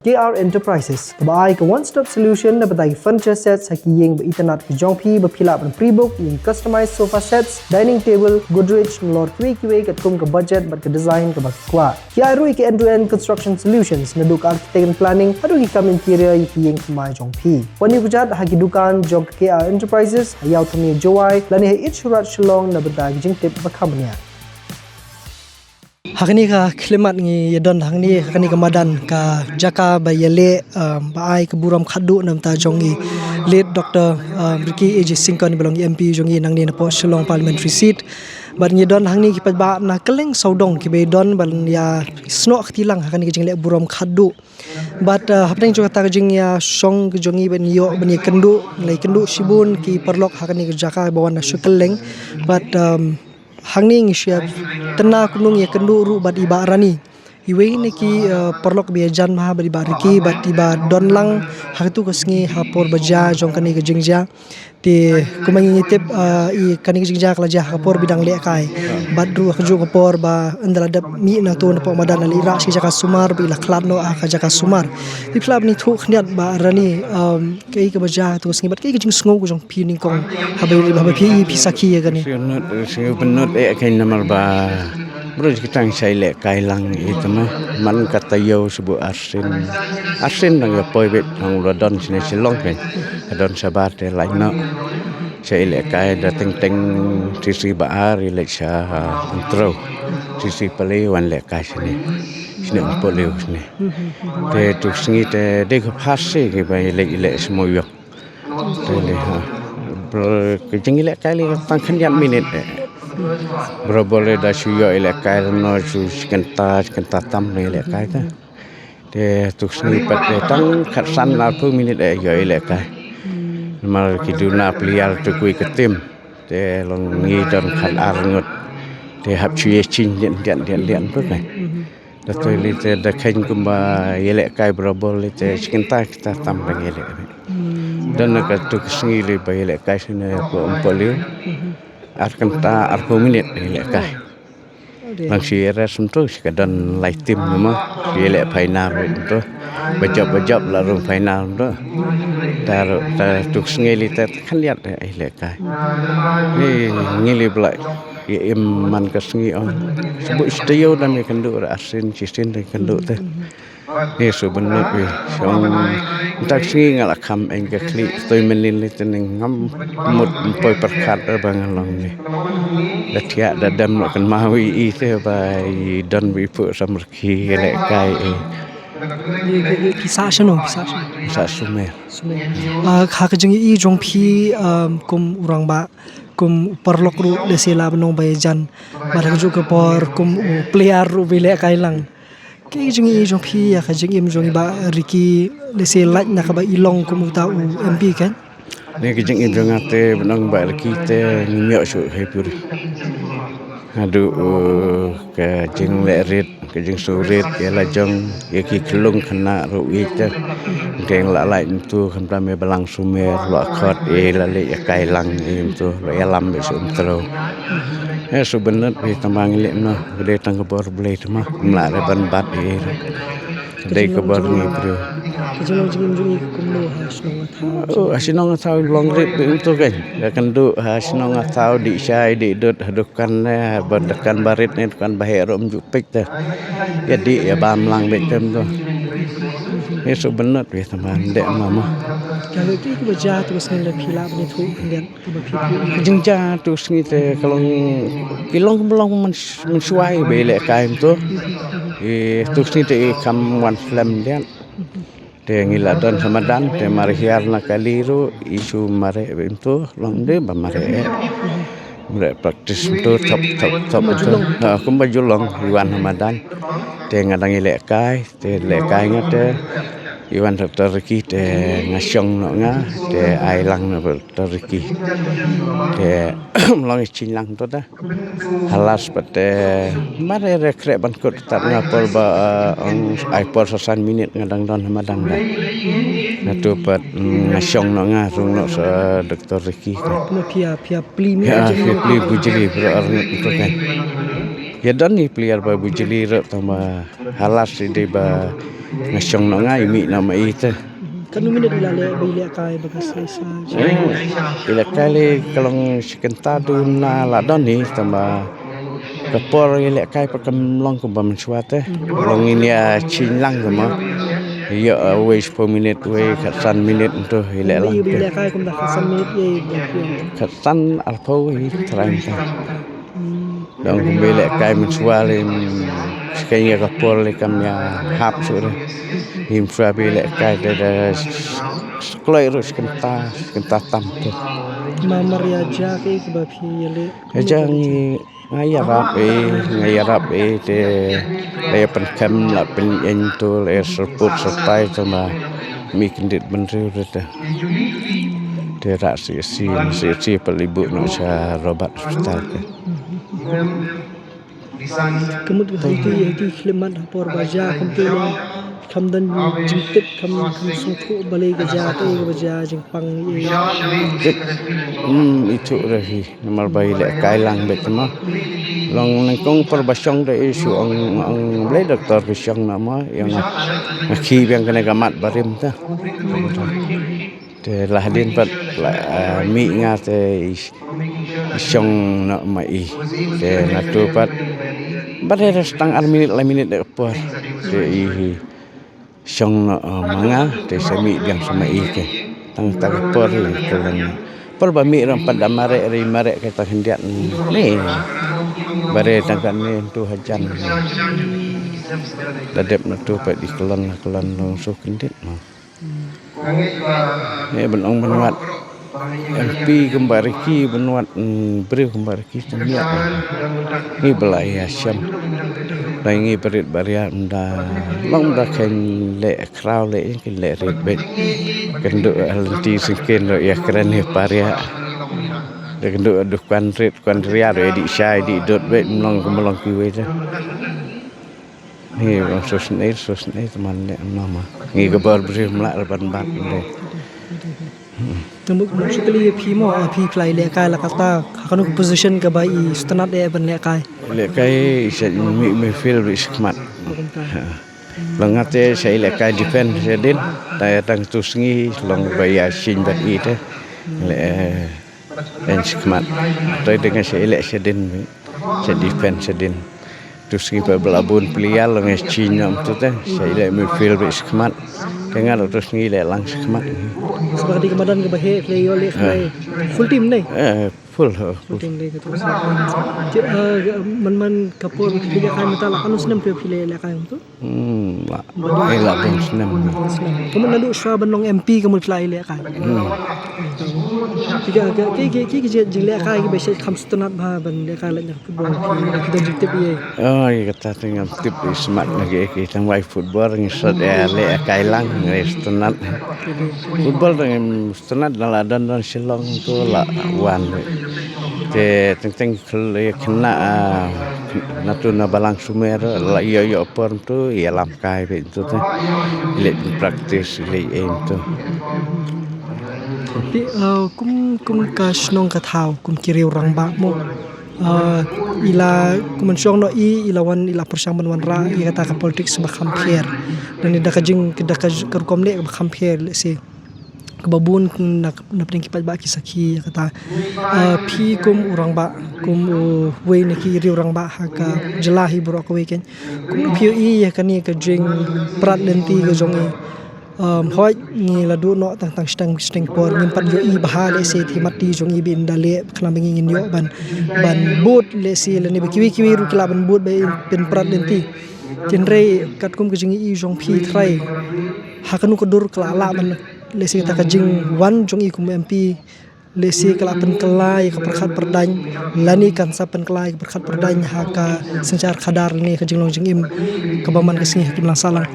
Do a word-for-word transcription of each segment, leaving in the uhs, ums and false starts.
K R Enterprises, kaba ai ka one-stop solution na bynta ki furniture sets ha ki ïing ba itynnad ki jong phi, ba phi lah ban pre-book ïa ki customized sofa sets, dining table, Godrej, nalor kiwei kiwei katkum ka budget bad ka design kaba phi kwah. Ki ai ruh ïa ki end-to-end construction solutions, naduh ka architect and planning haduh ki kam interior ïa ki ïing thymmai jong phi. Wan ïakynduh ha ki dukan jong ka K R Enterprises ha Ïew Thmie Jowai lane ha Eat Shwaraaj Shillong na bynta ki jingtip ba kham bniah. Ha kane ka khyllipmat ngi ïa don hangne ha kane ka madan, ka jaka ba ïaleh, um, ba ai ka burom khatduh na bynta jong i late Doctor, um, Ricky A J Syngkon, ba long i M P jong ngi nangne napoh Shillong Parliamentary Seat. Bad ngi don hangne ki paidbah na kylleng sawdong kiba ïadon ban ïasnoh kti lang ha kane ka jingleh burom khatduh. Bad, uh, hapdeng jong kata ka jingïashong ka jong ngi ban ïoh ban ïakynduh, la ïakynduh shibun ki paralok ha kane ka jaka ba wan na shu kylleng. Bad, um, hangne ngi shu ïa tynnad kumno ngi ïakynduh ruh bad i Bah Rani, iwei na ki, uh, paralok ba ïajan bha bad i Bah Ricky bad iba don lang ha katto ka sngi ha por ba jia jong kane ka jingjia. Te kumba ngi tip, uh, i kane ka jingjia ka la jia ha ka por ba i dang lehkai. Bad ruh ha kajuh ka por ba ynda la dep mih na to napoh madan la i rah sha ka jaka sumar ba i la khlad noh ha ka jaka sumar. Te phi lah ban ïathuh khyndiat Bah Rani, um, kaei kaba jia ha katto ka sngi bad kaei ka jingsngew ka jong phi nyngkong haba, haba phi, phi sakhi ïa kane. Sngewbha, sngewbha eh, ka namar ba briew ki tang sa ïalehkai lang i tama man ka taïew shu buh arsien. Arsien dang ïa poi beit, dang la don shane Shillong kan. Ka don shabar te lait noh. Sa ïalehkai da teng teng shisha ba ar ïaleh sha Umtrew. Shisha pale wan lehkai shane. Shane Umpohliew shane. Te tu sngi te dei ka phasi kiba ïaleh, ïaleh smoyong. Te leh ha. Bro, ka jingïalehkai leh tang khyndiat minit eh. Bro, bole da shu ïoh ïalehkai no shu shi kynta, shi kynta tam ne ïalehkai ta. Te tu sngi pat te tang khatsan arphew minit eh ïoh ïalehkai. Namar ki duna pliar tu kui ka tim. Te long ngi don khatar ngut. Te hap shu ïa ching dian dian dian dian tu kan. Da tu lei te da kheiñ kumba ïalehkai barabor lei te shi kynta kynta tam dang ïaleh. Don na katu ka sngi lei ba ïalehkai shane hapoh Umpohliew. Ar kynta arphew minit ïalehkai. Nang shu ïa rest mynta shi ka don lai tim namar shu ïaleh final mynta. Ba jop ba jop la rung final mynta. Tar tar tu ka sngi lei te khyndiat ïalehkai. Ngi, ngi lei ba la ïa im man ka sngi ong. Shu buh shi taïew dang ïakynduh, arsien shisien dang ïakynduh te. Ngi shu bynnud wi shong. Mynta ka sngi nga la kham eng ka khlieh, toi mynnin lei te ngam mut poi pyrkhat ba nga long ne. Da thiah da dem la kynmaw ïa i te ba i don wi phuh samrkhie ïalehkai i. Phi sah shano, phi sah shano? Sah Sumer. Sumer. Ah, ha ka jingïohi jong phi, um, kum u rangbah, kum u paralok ruh, lehse lah ban ong ba ïajan. Bad ha kajuh ka por kum u player ruh ba ïalehkai lang. Ka jingïohi jong phi ïa ka jingim jong i Bah Ricky, lehse lait na kaba i long kum uta u M P kan? Ne ka jingim jong nga te ban ong Bah Ricky te ngim ïoh shuh ha i puri. Haduh, uh, ka jingleh rit, ka jingsngewrit ïa la jong, ïa ki khyllung khynnah ruh ïeit te. Te nga la lait mynta khamtam ïa balang Sumer, la khot ïa la leit ïa kai lang ïa mynta, la ïalam ïa shu Umtrew. Ïa shu bynnud ïa tang ba ngi leh noh, ka dei tang ka bor Blei te ma, ngim lah re ban bat ïa. Ka dei ka bor ngi briew. Ka jinglong jingim jong i ka kumno ha shnong ha thaw? Oh, ha shnong ha thaw long rit beit mynta kan. Ka kynduh ha shnong ha thaw dih shai dih dud ha dukan ne, ha ba dukan barit ne dukan ba heh ruh ym ju peit te. Ïa dih ïa bam lang beit te mynta. Ïa shu bynnud ïa tang ba ngi leh noh ma. Ka leh ki ba jia tu ka sngi leh phi lah ban ïathuh khyndiat. Ka jingjia tu sngi te ka long, ki long, long myn, mynshuwa ba ïalehkai mynta. I tu sngi te i kham wan slem diat. Te ngi la don ha madan te mar hiar na kali ruh i shu mareh mynta, long de ba mareh. Mareh practice mynta thop thop thop mynta. Ha, kumba ju long i wan ha madan. Te nga dang ïalehkai. Te lehkai nga te i wan Doctor Ricky te nga shong noh nga te ai lang noh Doctor Ricky. Te long i ching lang to da. Halas pat te mare re khreh ban kut tat nga por ba, eh, ong ai por sa san minit nga dang don ha madan da. Nga tu pat, mm, nga shong noh nga rung noh sa Doctor Ricky ka. Phi ïa, phi ïa pli mi. Ïa, phi ïa pli bujli bro ar ngut to kan. Ïa don i player ba bujli ruh tang ba halas i dei ba nga shong noh nga i mih noh ma i te. Katno minit i la leh ba i lehkai ba ka sa sa. I lehkai le ka long shi kynta duna la don hi tang ba ka por i lehkai pat kam long kumba mynshuwa te. Long in ïa ching lang kumba. Ïa wei shiphew minit wei khatsan minit ntu i leh lang. I lehkai kumba khatsan minit ïa i. Khatsan arphew i trai ntu. Dang kumba i lehkai mynshuwa le, shikei ïa ka por le kam ïa hap shuh re. Mynshuwa ba i lehkai da da kloi ruh shi kynta, shi kynta tam te. Ma mar ïa ja ke kiba phi ïa leh. Ïa ja ngi nga ïarap eh, nga ïarap eh te la ïa pynkhem la pynïeng tu la ïa serput serpai tu ma mi kyndit bynriew te. Te rah si si si si pelibu no sha Robert Hospital ke. Ka mut ka hiti hiti khlimat ha por ba ja kam te long kham don jingtip kham kham sngewthuh balei ka ja te ka ba ja jingpang i. Tip. Hmm, i thuh re hi namar ba i lehkai lang beit ma. Long nyngkong por ba shong da i shu ong ong blei doktor ka shong na ma ïa nga. Nga khie biang kane ka mat barim ta. Te la hadien pat la, ah, mih nga te i, i shong noh ma i. Te natu pat ba dei da tang ar minit lai minit da ka por. Te i shong noh, ah, ma nga te sa mih biang sa ma i te. Tang tang ka por i kylon. Por ba mih ram pat da mareh ri mareh ka tang khyndiat ni. Ba dei tang kane ntu hajan. Da dep natu pat i kylon kylon long su kyndit ma. Eh, ban ong ban wad. M P kumba Ricky ban wad, mm, briew kumba Ricky tang ïa. Ngi ba la ïa shem. Ba ngi barit baria mda. Long mda khein leh kraw leh ïa ki leh rit beit. Kynduh lynti sngewken ruh ïa kren ïa paria. Da kynduh dukan rit dukan ria ruh ïa dih shai dih dot beit mlong kumlong kiwei te. Ngi ba sosnei sosnei teman leh mama. Ngi ka bor briew mlak reban bat ngi. Tang ba kumno shu kylli ïa phi mo, ah, phi phi la i lehkai la kata ha kano ka position kaba i sngewtynnat eh ban lehkai? Lehkai sa i mi midfield ba i shakmat. Long nga te sa i lehkai defense shadien. Tang tang tu sngi long ba ïa shin bat i te. Le eh, en shakmat. Toi deng sa i leh shadien. Sa defense shadien. Tu sngi pa bla bun player long eh chin nam tu te. Sa i leh midfield ba i shakmat. Te nga tu sngi leh lang shakmat. Sebab di kemadan ke bahe play yo leh play. Full team nei. Eh, full. Full team nei ke tu. Man man ka por phi lehkai mynta la kano snem phi lehkai tu? Hmm, la. Eh, la bun snem. Ka mut naduh shuwa ban long M P ka mut phi la i lehkai. Hmm. Ki ka ki ki ki ki jing lehkai ki ba shet kham sngewtynnat ba ban lehkai la nyang football ki ki don jingtip ïa. Oh, ïa kata te ngam tip i smat na ki ki tang wai football ngi sot ïa lehkai lang ngi sngewtynnat. Football te ngam sngewtynnat da la don don Shillong tu la wan. Te teng teng Khynnah, ah, natu na Balang Sumer la ïoh ïoh por tu ïalam kai beit tu te. Leh practice leh aim tu. Pi, ah, kum kum ka shnong ka thaw kum ki riew rangbah mo. Ah, i la kum shong noh i i la wan i la pyrshang ban wanrah ïa kata ka politics ba kham pher. Dan da ka jing da ka rukom leh ba kham pher leh se. Kaba bun na na pdeng ki paidbah ki sakhi ïa kata. Ah, phi kum u rangbah kum uwei na ki riew rangbah ha ka jylla hi baroh kawei kein. Kumno phi ïohi ïa kane ka jingprat lynti ka jong i? Um, hooid ngi la duh noh tang tang shiteng shiteng por ngim pat ïohi bha lehse te mat ti jong i ba in da leh khnang ba ngi ngin ïoh ban ban bud lehse lane ba kiwei kiwei ruh ki lah ban bud ba in pynprat lynti. Hynrei katkum ka jingïohi jong phi trai ha kano ka dur ka la lah ban lehse kata ka jingwan jong i kum MP lehse ka la pynkylla ïa ka pyrkhat pyrdaiñ lane kan sa pynkylla ïa ka pyrkhat pyrdaiñ ha ka synshar khadar lane ka jinglong jingim kaba man ka sngi ha ki imlang sahlang.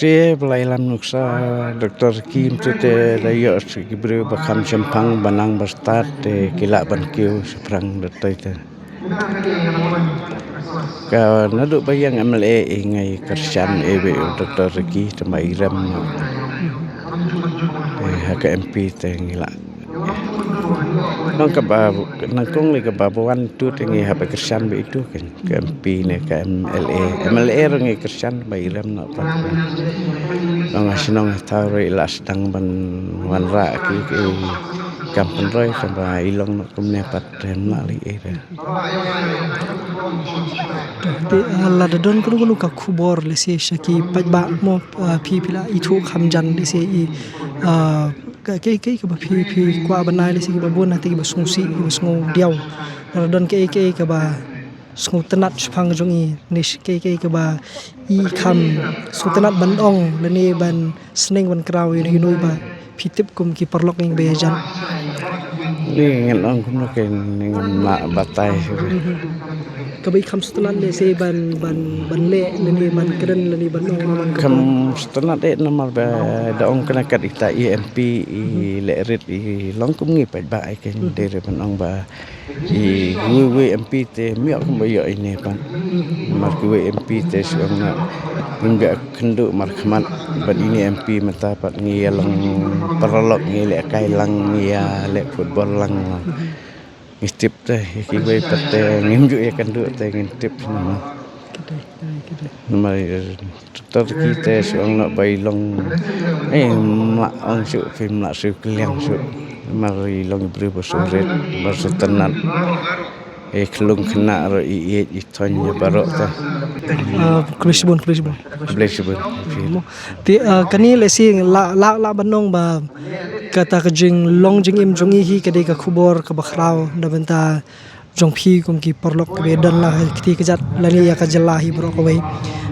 Te ba la ïalam nuksa doktor Kim tu te la ïoh ki briew ba kham shemphang ba nang ba stad te ki lah ban kiew shaphrang da toi te. Ka naduh ba ïeng MLA i ngai kyrshan i ba u doktor Ricky te ba i rem. Eh, ha ka MP te ngi lah. Nang kaba nang kong le kaba wan tu te ngi haba kyrshan ba itu kan ka M P ne ka M L A. M L A rong ngi kyrshan ba i rem na pa. Nang a shnong thaw re la sdang ban wan ra ki ki kam pynroi sa ba i long na kumne pat rem na li e. Te, ah, lada don kano kano ka khubor lehse sha ki paidbah mo, ah, phi phi la ithuh kham jan lehse i, ah, ka, kei kei kaba phi phi kwah ban ai lehse kiba bun na te kiba sngewsih kiba sngewdiaw. Lada don kei kei kaba sngewtynnat shaphang jong i ne kei kei kaba i kham sngewtynnat ban ong lane ban sneng ban kraw ïa ïa noi ba phi tip kum ki paralok ïa ba ïa jan. Ni ngan ong kumno ke ni ngan ma batai. Kaba i kham sngewtynnat lehse ban ban ban leh lane ban kren lane ban ong ban kham sngewtynnat eh namar ba da ong kane kat ita i M P i leh rit i long kum ngi paidbah ai ke dei re ban ong ba i wei wei M P te miak kumba ïoh ine pat. Mar ki wei M P te shu ong na pun ga kynduh mar khmat ban ine M P mynta pat ngi ïa long paralok ngi leh kai lang ngi ïa leh football lang. Ngi tip te ïa ki wei pat te ngim ju ïa kynduh te ngin tip namar. Namar Tor ki te shu ong noh ba i long. Eh, mla ong shu phim la shu kylliang shu. Mar i long i briew ba shu rit ba shu tynat. Eh, khlung khynnah ruh i ïeit i thoiñ ïa baroh te. Ah, khublei shibun, khublei shibun. Khublei shibun. Mo. Te, ah, kane lehse la la la ban ong ba kata ka jinglong jingim jong i hi ka dei ka khubor kaba khraw na bynta jong phi kum ki paralok kiba don la ha kti kjat lane ïa ka jylla hi baroh kawei.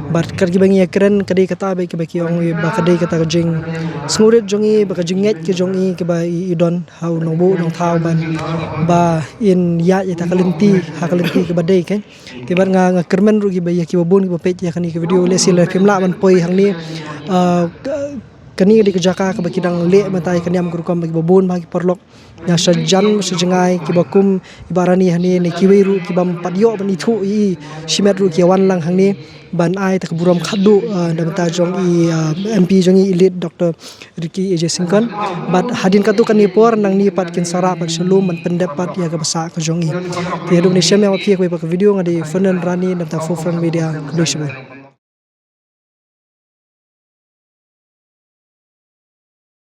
Bad kat kiba ngi ïa kren ka dei kata ba kiba ki ong ba ka dei kata ka jingsngewrit jong i ba ka jingngeit ka jong i kiba i, i don ha u nongbuh nongthaw ban ba in ïa ïa ta ka lynti ha ka lynti kiba dei ke. Te bad nga nga kyrmen ruh kiba ïa kiba bun kiba peit ïa kane ka video lehse la phim lah ban poi hangne. Ah, ka- kane ka dei ka jaka kaba ki dang leh mynta ïa ka niam ka rukom ba kiba bun ba ki paralok. Nga sha jan sha jngai kiba kum i Bah Rani hangne ne kiwei ruh kibym pat ïoh ban ithuh i shimet ruh ki wan lang hangne ban ai ta ka burom khadduh, ah, na bynta jong i, ah, M P jong i Elite Doctor Ricky A J Syngkon. Bad hadien katto katne por nangne pat kin sa rah pat shalom ban pyndep pat ïa kaba sah ka jong i. Te haduh ne shem ïa ma phi ïa kawei pat ka video nga dei Fernand Rani na bynta Forefront Media. Khublei shibun.